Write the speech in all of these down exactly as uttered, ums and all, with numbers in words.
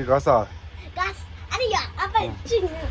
ག་ས། ག་ས། ཨ་རི་ཡ། ཨ་ཕ་ཅིག་ནི།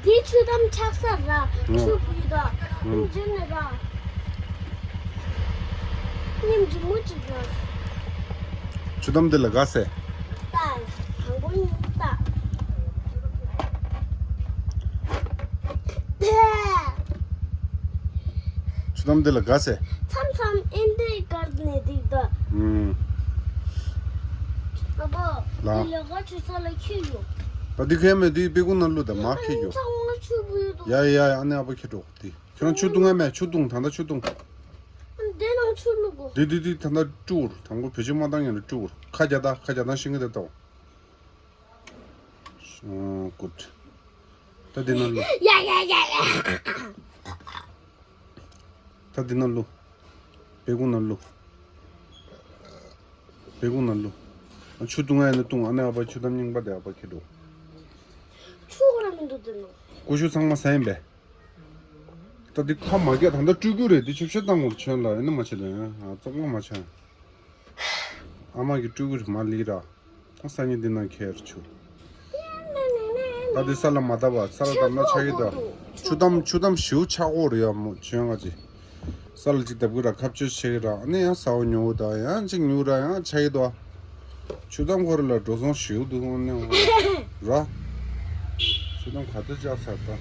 འདི་ཆུ་དམ་ཆགས་ས་ར། ཆུ་བུད་ད། ཨུམ། ཅི་ནི་ར། ཉིམ་ཇི་མུ་ཅིག་ར། ཆུ་དམ་དེ་ལ་ག་ས། ད་དང་པོ་ཉིམ་ད། ཆུ་དམ་དེ་ལ་ག་ས། མཚམས་མཚམས་ཨིན་དེ་དཀར་ནས་འདུག་ད། ཨུམ། ཨ་ཕ། ལ། འདི་ལས་ཀ་ཆུ་ས་ལ་ཁྱེར་ཡོང་། ད་འདི་ཁྱེར་མེད་དུས་པེ་ཀུ་ནང་བླུགས་དང་མ་ཁྱེར་ཡོང་། ཚང་མ་ཆུ་བུད་འདུག་ཡ་ཡ་ཡ། ཨ་ནེ་ཨ་ཕ་ཁྱེར་འགྲོ་འདི། ཁྱེད་རང་ཆུ་བཏུང་ང་མེད། ཆུ་བཏུང་། ད་ལྟ་ཆུ་བཏུང་། འདི་ནང་ཆུ་བླུག་གོ། འདི་འདི་འདི་ད་ལྟ་བཀྲུ་དགོས། དང་པོ་བེད་སྤྱོད་མ་བཏང་ཡང་ལ་བཀྲུ་དགོས། ཁ་རྒྱག་ད། ཁ་རྒྱག་ད། ཤིང་གི་དེ་ལྟ་བ། ཨོ་གུཌ། ད་འདི་ནང་བླུགས། ཡ་ཡ་ཡ་ཡ། ད་འདི་ནང་བླུགས། པེ་ཀུ་ནང་བླུགས། པེ་ཀུ་ནང་བླུགས། ཨ་ཆུ་བཏུང་ཡ་ནི་བཏུང་། ཨ་ནེ་ཨ་ཕ་ཆུ་དམ་རྙིང་པ་དེ་ཨ་ཕ་ཁྱེར་འགྲོ། ཆུ་ག་ར་མི་འདུག་འདི་ནང་། ཀུ་ཤུ་ཚང་མ་ཟ་ཡིན་པས། ད་འདི་ཁ་མ་རྒྱག་ད་ལྟ་བཀྲུ་རྒྱུ་རེད། འདི་ཆུ་བཤལ་བཏང་དགོས་རེད། ཁྱོད་ལ་ཨེ་ནི་མ་བྱེད་ལ་ཡང་ཨ་བཙོག་མ་མ་བྱ། ཨ་མ་གི་བཀྲུ་རྒྱུ་རེད། མ་ལི་ར། ཨ་སང་ཉིན་འདི་ནང་ཁྱེར་ཆུ། ད་འདི་ས་ལ་མ་བཏབ་པ། ས་ལ་བཏབ་ན་ཆགས་ཀྱི་འདུག་ཆུ་དམ་ཆུ་དམ་ཞེ་པོ་ཆགས་ཀྱི་ཡོད་རེད་ཡ་མོ། ཁྱོད་ང་ཅི། ས་ལ་ཅིག་བཏབ་གི་ར། ཁ་བཅོས་བྱེད་གི་ར། ཨ་ནི་ཡང་ས་བོན་ཉོ་གི་ད། ཡང་ཅིག་ཉོ་ར། ཡང་ཆགས་ཀྱི་འདུག་ཆུ་དམ་ཁོ་ར་ལ་འགྲོ་སོང་ཞེ་པོ་འདུག་ཨ་ནི་ར། ཆུ་དམ་ག་ཚོད་བཅག་ཚར་ད།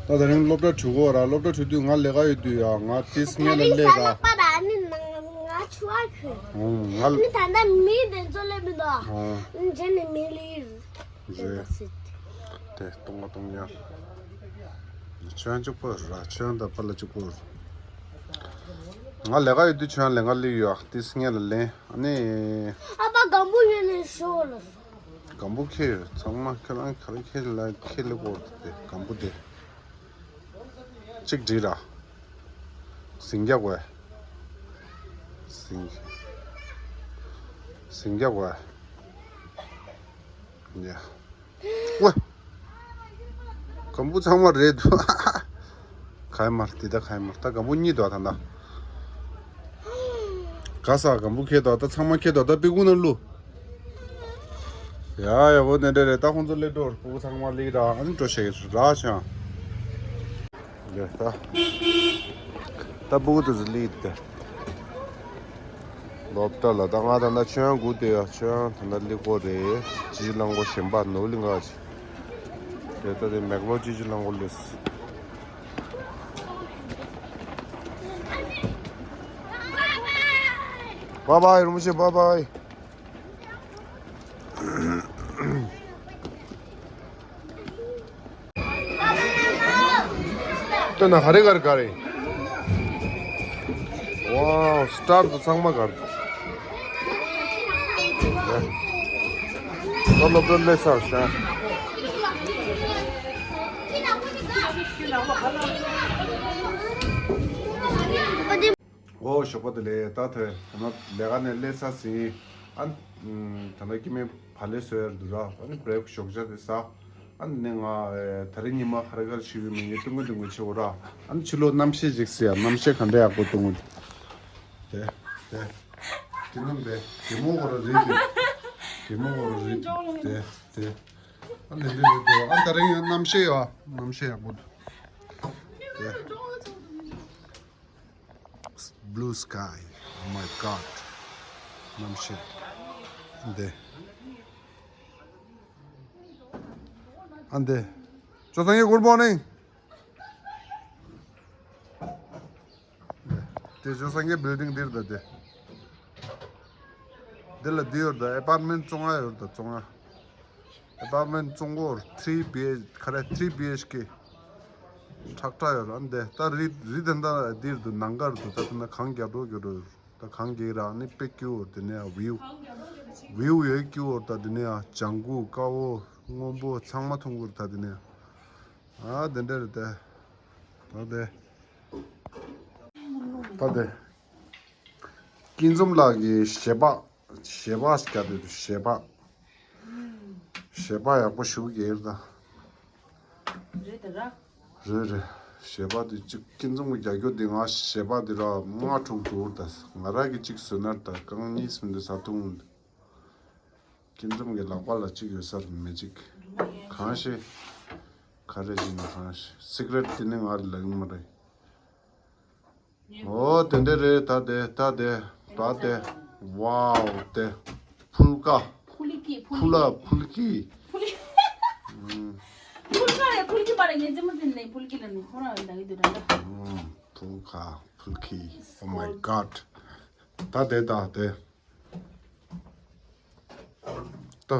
ད་དེ་རིང་སློབ་གྲྭ་གྲོལ་གོ་ར། སློབ་གྲྭ་གྲོལ་དུས་ང་ལས་ཀ་ཡོད་དུས་ཡ། ང་ཏིས་ངེ་ལ་སླེབས་ར། ཨ་ནི་ང་ང་ཆུ་བ་ཁྱོད། ཨོ་ང་ལ། ཨ་ནི་ད་ལྟ་མི་དེ་ཚོ་སླེབས་མི་འདུག་ཨ། རྗེས་ནས་མི་ལི། རེད། དེ་སྟོང་པ་སྟོང་ཡ། ཁྱོད་གཅིག་པོ་ར། ཁྱོད་དང་པཱ་ལགས་གཅིག་པོ། ང་ལས་ཀ་ཡོད་དུས་ཁྱོད་ལས་ཀ་སླེབས་ཡོད། ཨ་ཏིས་ངེ་ལ་ལེན། ཨ་ནི། ཨ་ཕ་སྒམ་པོ་ཡོད་ནས་ཤོག་ལ། སྒམ་པོ་ཁྱེར་ཡོད། ཚང་མ་ཁྱེད་རང་ག་རེ་ཁྱེར་ལ་ཁྱེར་ལ་གོ་དེ་སྒམ་པོ་དེ། གཅིག་སྒྲིལ་ར། ཟིང་རྒྱག་གོ། ཟིང་ཟིང་རྒྱག་གོ། ཡ། ཝེ། སྒམ་པོ་ཚང་མ་རེད་འདུག་ག་ཡི་མ་རེད། འདི་ད་ག་ཡི་མ་རེད། ད་སྒམ་པོ་གཉིས་འདུག་ད་ལྟ། ག་ས་སྒམ་པོ་ཁྱེར་འདུག་ད་ཚང་མ་ཁྱེར་འདུག་ད་པེ་ཀུ་ནང་བླུགས། ཡ་ཡ་བོ་ནས་འདྲ་རེད། ད་ཁོང་ཚོ་སླེབས་འགྲོ། པེ་ཀུ་ཚང་མ་སླེབས་ར། ཨ་ནི་འགྲོ་ཤེས་ར་ཆང་། ལེ་ད། ད་པེ་ཀུ་དུ་ཟི་སླེབས་ཏེ། སློབ་གྲྭ་ལ་ད་ང་ད་ལྟ་ཆོས་དབྱངས་སྒུག་བསྡད་ཡོད། ཆོས་དབྱངས་ད་ལྟ་སླེབས་ཀྱི་རེད། ཅི་ཅི་ལང་གོ་གཞན་པ་ནོར་ལི་ང་ཅི། དེ་ལྟ་དེ་མེག་ལོ་ཅི་ཅི་ལང་གོ་ལེས། བཱའི་བཱའི་རིན་པོ་ཆེ། བཱའི་བཱའི། ལྟོས་ན་ག་རེ་ག་རེ་ག་རེ། ཝའོ། སི་ཊར་དང་ཚང་མ་ག་རེ་འདུག་ད་སློབ་གྲྭ་སླེབས་ཚར་ཤག་ཨོ་ཞོགས་པ་དེ་ལས་ད་ཐོས་ད་ན་ལས་ཀ་ནས་སླེབས་ཚར་ཟིན། ཨ་ད་ན་སྐྱེ་དམན་བག་ལེབ་བཟོ་ཡར་འདུག་ར། ཨ་ནི་བྷི་རེག་ཞོགས་ཇ་དེ་ཟ། ཨ་ནི་ང་ད་རེས་ཉི་མ་ཧ་ར་གར་ཞིག་ཡོད་མི་ངས་ཏུང་གུ་ཏུང་གུ་ཆེ་བོ་ར། ཨ་ནི་ཕྱི་ལོགས་གནམ་གཤིས་ཅིག་ཟེར་ཡ། གནམ་གཤིས་ག་འདྲ་ཡག་པོ་ཏུང་གུ། དེ་དེ་དེ་ནམ་དེ་གད་མོ་གོ་ར་རེད་དེ། གད་མོ་གོ་ར་རེད་དེ་དེ། ཨ་ནི་འདི་རེད་དེ། ཨ་ད་རེས་ཡང་གནམ་གཤིས་ཡ་གནམ་གཤིས་ཡག་པོ་འདུག་དེ། Blue sky. Oh my God. གནམ་གཤིས་འདི། ཨ་འདི། ཇོ་སངས་རྒྱས། good morning. དེ་ཇོ་སངས་རྒྱས་བིལ་ཌིང་འདིར་ད་དེ། འདི་ལ་འདི་ཡོད་ད། ཨེ་པར་མེན་ཊི་བཙོང་ཡ་ཡོད་ད། བཙོང་ཡ། ཨེ་པར་མེན་ཊི་བཙོང་གོ། three B H། ག་རེ། three B H K། ཁྲག་ཁྲག་ཡོད་ར་འདི། ད་རི་རི་དེ་འདྲ་འདིར་འདུག་ནང་ཁར་འདུག་ད་དེ་ན་གངས་རྒྱག་འགྲོ་རྒྱག་འགྲོ་ཡོད། ད་གངས་རྒྱག་ར་ནི་དཔེ་སྐྱིད་པོ། དེ་ནས་ཝིའུ་ཝིའུ་ཡོད་སྐྱིད་པོ། ད་དེ་ནས་ལྗང་གུ་དཀར་པོ་སྔོན་པོ་ཚང་མ་མཐོང་གི་རེད། ད་དེ་ནས་ཨ་དེ་འདྲ་རེད་དེ། ད་དེ་ད་དེ། སྐྱིད་འཛོམས་ལགས་ཀྱི་ཞལ་འབག་ཞལ་འབག་ཞིག་རྒྱག་འདོད་འདུག་ཞལ་འབག་ཞལ་འབག་ཡག་པོ་ཞིག་རྒྱག་ཡོད་ད། རེད་ད་ར། རེད་རེད། ཞལ་པར་དེ་གཅིག་ཀུན་འཛོམས་ཀྱི་རྒྱག་རྒྱུ་དེ། ང་ཞལ་པར་དེ་ར་ལྔ་དྲུག་འགྲོ་ད། ང་ར་གི་གཅིག་བཟོས་ན་ད་རྐང་གཉིས་ཟིན་དུས་ཟ་འཐུང་། ཀུན་འཛོམས་ཀྱི་ལག་པ་ལ་གཅིག་ཡོད་ས་རེད། མི་གཅིག་གང་ཤེས། ག་རེ་ཡིན་ན་གང་ཤེས། སི་ཀི་རེ་ཊི་དེ་ནི་ང་ལ་ཡིན་མ་རེད། ཨོ་དེ་འདྲ་རེད། ད་དེ་ད་དེ་ད་དེ། ཝའོ་དེ། ཕུལ་ཀ་ཕུ་ལི་ཀི་ཕུ་ཕུ་ལ་ཕུལ་ཀི། ཕུ་ལི། ཕུལ་ཀ་རེད། ཕུལ་ཀི་མ་རེད། ངའི་རྩེད་མོ་རྩེ་ནས་ཕུལ་ཀི་ལ་ནི་ཁོ་རང་ལ་གི་དུ་ར། ཕུལ་ཀ་ཕུལ་ཀི། Oh my god. ད་དེ་ད་དེ། ད་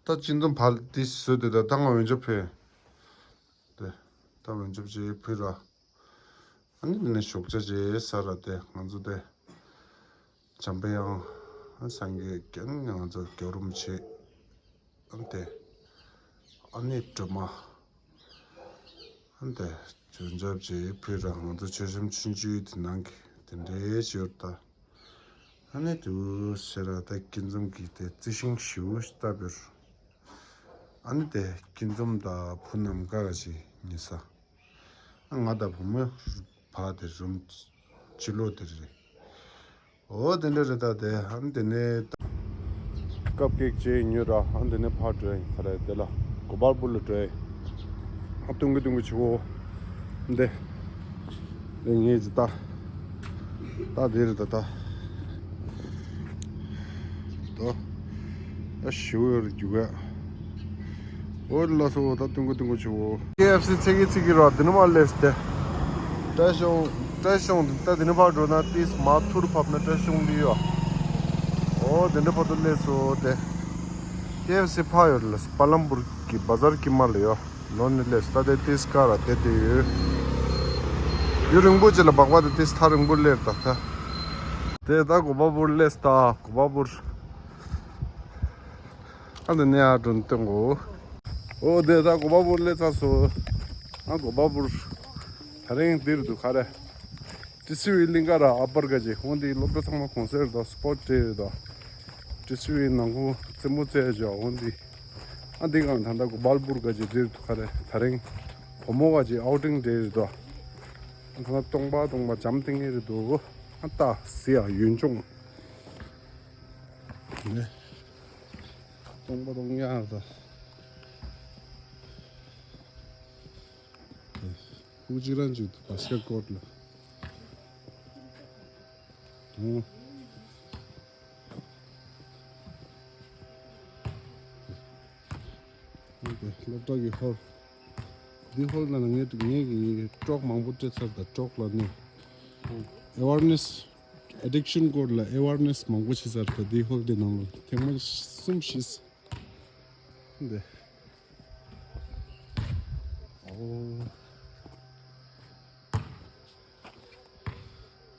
ད་ཅི་འཛོམས་ཕར་དེ་བཟོས་དེ། ད་ད་ང་འོན་ཆ་ཕེ། དེ་ད་འོན་ཆ་ཅེ་ཕེ་ར། ཨ་ནི་འདི་ནས་ཞོགས་ཇ་ཅེ་ཟ་ར། དེ་ང་ཚོ་དེ་འཇམ་པའི་དབྱངས་སངས་རྒྱས་ཀྱི་ང་ཚོ་རྒྱལ་རུམ་བྱེད། ཨ་ནི་དེ་ཨ་ནི་སྒྲོལ་མ། ཨ་ནི་དེ་ཇོ་འཇབ་ཅེ་ཕེ་ར། ང་ཚོ་མཆོད་བཤམས་ཆུང་ཆུང་དེ་ནང་གི་དེ་འདྲའི་ཅིག་ཡོད་ད། ཨ་ནི་དུ་ཟེར་ར། ད་ཀུན་འཛོམས་ཀྱི་དེ་རྩི་ཤིང་ཞིའུ་ཞིག་བཏབ་ཡོད། ཨ་ནི་དེ་ཀུན་འཛོམས་དང་བུ་ནམ་མཁའ་ག་ཅིག་ཉེ་ས། ང་དང་བུ་མོ་བ་དེ་རུམ་ཕྱི་ལོགས་དེ་རེད། ཨོ་དེ་འདྲ་རེད། ད་དེ་ཨ་ནི་དེ་ནས་ཀབ་ཀེག་ཅེ་ཉོས་ར། ཨ་ནི་དེ་ནས་ཕར་འགྲོ་ཡིན། ག་རེ་དེ་ལ་གོ་པལ་པུར་ལ་འགྲོ་ཡིན། ཨ་ཏུང་གི་ཏུང་གི་ཆུ་བོ་འདི། དེ་ངས་ཅི་ད། ད་དེ་རེད་ད་ད། ད་ཨ་ཞུ་ཡོད་རྒྱུ་ག། ཨོ་ལ་སོ། ད་ཏུང་གི་ཏུང་གི་ཆུ་བོ། ཀེ་ཨེཕ་སི་ཚིག་གི་ཚིག་གི་ར། དེ་ནི་མ་སླེབས་ཏེ། བཀྲ་ཤིས་བཀྲ་ཤིས་ད་དེ་ནི་ཕར་འགྲོ་ན་ཏིས་མ་ཐུར་ཕབ་ན་བཀྲ་ཤིས་ལི་ཡོ། ཨོ་དེ་འདྲ་ཕར་དུ་སླེབས་སོ་དེ། ཀེ་ཨེཕ་སི་ཕ་ཡོད་ལ་པ་ལམ་པུར་གི་བ་ཟར་གི་མ་ལ་ཡོ། ལོ་ནི་ལས་ད་དེ་ཏིས་ཀ་ར་དེ་དེ་ཡོད། ཡུན་རིང་པོ་ཅིག་ལ་སྦག་པ་དེ་ཏིས་ཐག་རིང་པོ་སླེབས་ད་ད། དེ་ད་གོ་པལ་པུར་སླེབས་ད་གོ་པལ་པུར། ཨ་འདི་ནས་ཨ་སྒྲུང་སྟོན་གོ། ཨོ་དེ་ད་གོ་པལ་པུར་སླེབས་ཚར་སོ། ཨ་གོ་པལ་པུར། ད་རིང་འདིར་འདུག་ག་རེ། ཏི་སི་ཝི་གླིང་ག་ར་ཨ་པར་ག་ཅེ་འོང་དེ་སློབ་གྲྭ་ཚང་མ་གུང་སེང་རེད་དོ། སི་པོར་ཊི་ཌེ་རེད་དོ། ཏི་སི་ཝི་ནང་ཁུལ་རྩེད་མོ་རྩེ་ཡ་ཅིག་འོང་དེ། ཨ་འདི་གང་ད་ད་གོ་པལ་པུར་ག་ཅེ་འདིར་འདུག་ག་རེ། ད་རིང་བུ་མོ་ག་ཅེ་ཨའུ་ཊིང་ཌེ་རེད་དོ། ཨ་ད་སྟོང་པ་སྟོང་པ་འཇམ་ཐིང་ངེ་རེད་འདུག་ཨ་ད་ཟི་ཡ་ཡུན་ཅུང་། ནས་སྟོང་པ་སྟོང་ཡག་ད། ཁུག་ཅིག་རང་ཅིག་ཏུ་བ་སི་ཀེ་ཊི་ཀོར་ཊི་ལ། ཨོ། སློབ་གྲྭ་གི་ཧོལ། འདི་ཧོལ་ནང་ལ་ངས་ངས་ཀྱི་ཀྲོག་མང་པོ་སྤྲད་ཚར། ད་ཀྲོག་ལ་ནས་ཨེ་ཝེར་ནེ་སི། ཨེ་ཌིག་ཤན་སྐོར་ལ་ཨེ་ཝེར་ནེ་སི་མང་པོ་བྱས་ཚར། ད་འདི་ཧོལ་འདི་ནང་ལ་ཐེངས་མ་གསུམ་བཞི། འདི། ཨོ།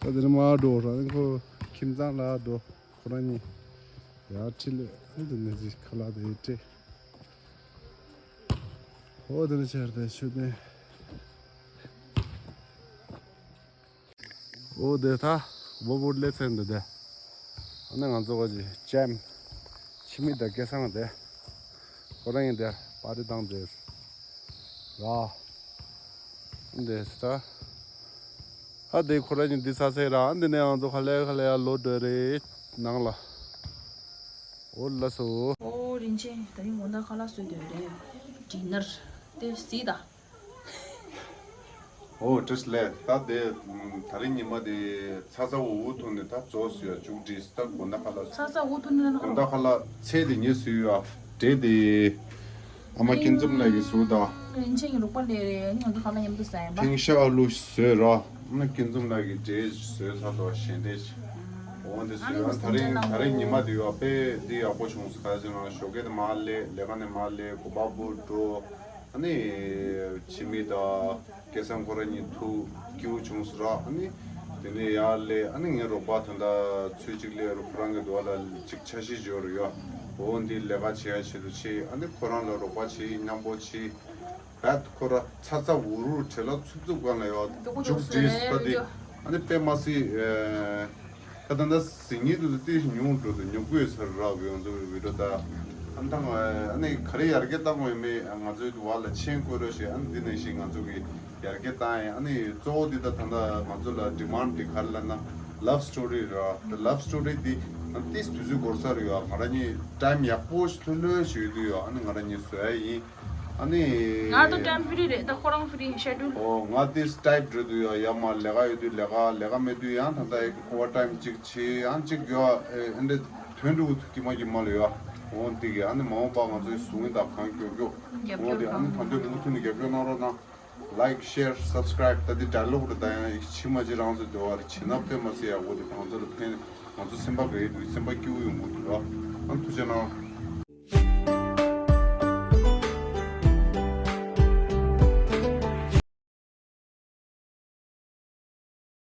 ད་འདི་ནས་མར་འགྲོ་ར། ཁོ་ཁྱིམ་ཚང་ལ་འགྲོ། ཁོ་རང་གཉིས་ཡར་ཁྲིད་ལས། ཨ་འདི་ནས་ཅིག་ཁ་ལག་དེ་སྤྲད། ཨོ་དེ་ནས་ཆེར་དེ་ཆུ་དེ། ཨོ་དེ་ད་བོ་བོ་ལེ་ཚན་འདི་དེ། ཨ་ནི་ང་ཚོ་ག་ཅི་ཅེམ། ཆི་མི་དང་སྐལ་བཟང་དེ། ཁོ་རང་གཉིས་དེ་པར་ཊི་བཏང་དེ། ར། འདི་ད། ཨ་དེ་ཁོ་རང་གཉིས་འདི་ས་སེ་ར། འདི་ནས་ང་ཚོ་ཁ་ལེ་ཁ་ལེ་ཡར་ལོག་འགྲོ་རེད་ནང་ལ། ཨོ་ལགས་སོ། ཨོ་རིན་ཆེན་ད་རིང་དགོང་དག་ཁ་ལག་བཟོས་དོན་རེད། ཌི་ནར་དེ་གཟིགས་དང་། ཨོ་བཀྲ་ཤིས་བདེ་ལེགས། ད་དེ་ད་རིང་ཉི་མ་དེ་ཚ་ཚ་འུར་འུར་ཐོག་ནས་ད་རྫོགས་སོང་ཡ། མཇུག་སྒྲིལ། ད་དགོང་དག་ཁ་ལག་ཚ་ཚ་འུར་འུར་ཐོག་ནས་དགོང་དག་ཁ་ལག་ཚལ་དེ་ངས་བཟོས་ཡོད་ཨ། འབྲས་དེ། ཨ་མ་ཀུན་འཛོམས་ལགས་ཀྱིས་བཟོས་དང་། རིན་ཆེན་གྱི་རོགས་པ་ལས་རེད། ང་ཚོ་ཁ་ལག་མཉམ་དུ་ཟ་ཡིན་པ། ཐེང་ཤ་ཨ་ལུ་བཟོས་ར། ཨ་མ་ཀུན་འཛོམས་ལགས་ཀྱིས་འབྲས་བཟོས་ཚར་དང་། ཞལ་འདེབས་འོ་འདི་བཟོས། ཨ་ད་རིང་ད་རིང་ཉི་མ་འདི་ཡོད་པས་འདི་ཡག་པོ་བྱུང་སོང་། ག་ཅི་ན་ཞོགས་ཀས་དེ་མར་སླེབས། ལས་ཀ་ནས་མར་སླེབས། གོ་པལ་པུར་འགྲོ། ཨ་ནི་ཆི་མི་དང་སྐལ་བཟང་ཁོ་རང་གཉིས་ཐུག་སྐྱིད་པོ་བྱུང་སོང་ར། ཨ་ནི་དེ་ནས་ཡར་སླེབས། ཨ་ནི་ངའི་རོགས་པ་ད་ལྟ་ཚོད་ཅིག་སླེབས་ར། ཁོ་རང་གི་འདུག་ལ་ཅིག་འཆར་གཞི་འབྱོར་ཡོད། འོ་འདི་ལས་ཀ་བྱེད་ཡ་ཆེད་དུ་ཕྱིན། ཨ་ནི་ཁོ་རང་ལ་རོགས་པ་བྱེད། མཉམ་པོ་ཕྱིན། བད་ཁོ་ར་ཚ་ཚ་འུར་འུར་བྲེལ་ལ་འཚུབ་འཚུབ་སྒང་ལ་ཡོད། མཇུག་སྒྲིལ་ད་འདི། ཨ་ནི་དཔེ་མ་སྲིད། ཨེ། ད་ད་ད་ཟིང་ངེ་དུ་དུ་ཏི་ཉུང་འགྲོ་དུ་ཉོ་དགོས་ཚར་རག་ཡོང་ཚོ་བི་ཌི་ཡོ་ད། ཨ་ནི་ད་ཨ་ནི་ག་རེ་ཡར་རྒྱས་བཏང་དགོས་ཡོད་མེད་ང་ཚོའི་བར་ལ་མཆན་བཀོད་རོགས་ཞེས། ཨ་ནི་འདི་ནང་བཞིན་ང་ཚོ་གི་ ཡར་རྒྱས་བཏང་ཡིན། ཨ་ནི་གཙོ་བོ་འདི་ད་ད་ལྟ་ང་ཚོ་ལ་ཌི་མན་ཌི་འདི་ག་རེ་ལབ་ན་ལབ་སི་ཊོ་རི་རེད་བ། ད་ལབ་སི་ཊོ་རི་འདི་ཨ་ཏིས་དུས་ཚོད་འགོར་ས་རེད་བ། ང་རང་གཉིས་ཊའིམ་ཡག་པོ་ཞིག་ལྷོད་ལྷོད་ཞིག་ཡོད་དུས་ཡོད། ཨ་ནི་ང་རང་གཉིས་བཟོ་ཡ་ཡིན། ཨ་ནི་ང་ད་ཊའིམ་ཕི་རི་རེད། ད་ཁོ་རང་ཕི་རི་ཤེ་ཌུལ། ཨོ་ང་ཏིས་ཊའིཊ་རེད་འདུག་ཡ། ཡར་མར་ལས་ཀ་ཡོད་དུས་ལས་ཀ། ལས་ཀ་མེད་དུས་ཡང་ད་ལྟ་ཨོ་ཝར་ཊའིམ་ཅིག་བྱེད། ཡང་ཅིག་ཡོད་ཨེ་འདྲ་དོན་འགྲུབ་ཀྱི་མ་ཀྱི་མ་ལ་ཡོད། འོ་འདི་གི་ཨ་ནི་མ་འོངས་པ་ང་ཚོའི་ཟུང་དང་གང་མགྱོགས་མགྱོགས། རྒྱབ་འོ་འདི་སྐྱོར་ཨ་ནི་གང་ད་འདོད་མུ་མཐུད་ནས་རྒྱབ་སྐྱོར་གནང་རོགས་གནང་། ལའིཀ་ཤེར་སབ་སི་ཀ་རའིབ། ད་འདི་ཌའི་ལོག་རེད། ད་ཡང་ཕྱི་མ་ཅི་རང་ཚོ་འདོད་པ་རེད། བྱིན་རླབས་ཐེབས་མ་སྲིད་ཡག་པོ་འདུག་ང་ཚོ་ལ་ཕན། ང་ཚོ་སེམས་པ་དགའ་ཡི་འདུག་སེམས་པ་སྐྱིད་པོ་ཡོང་གི་འདུག་ཨ་ཐུགས་རྗེ་གནང་།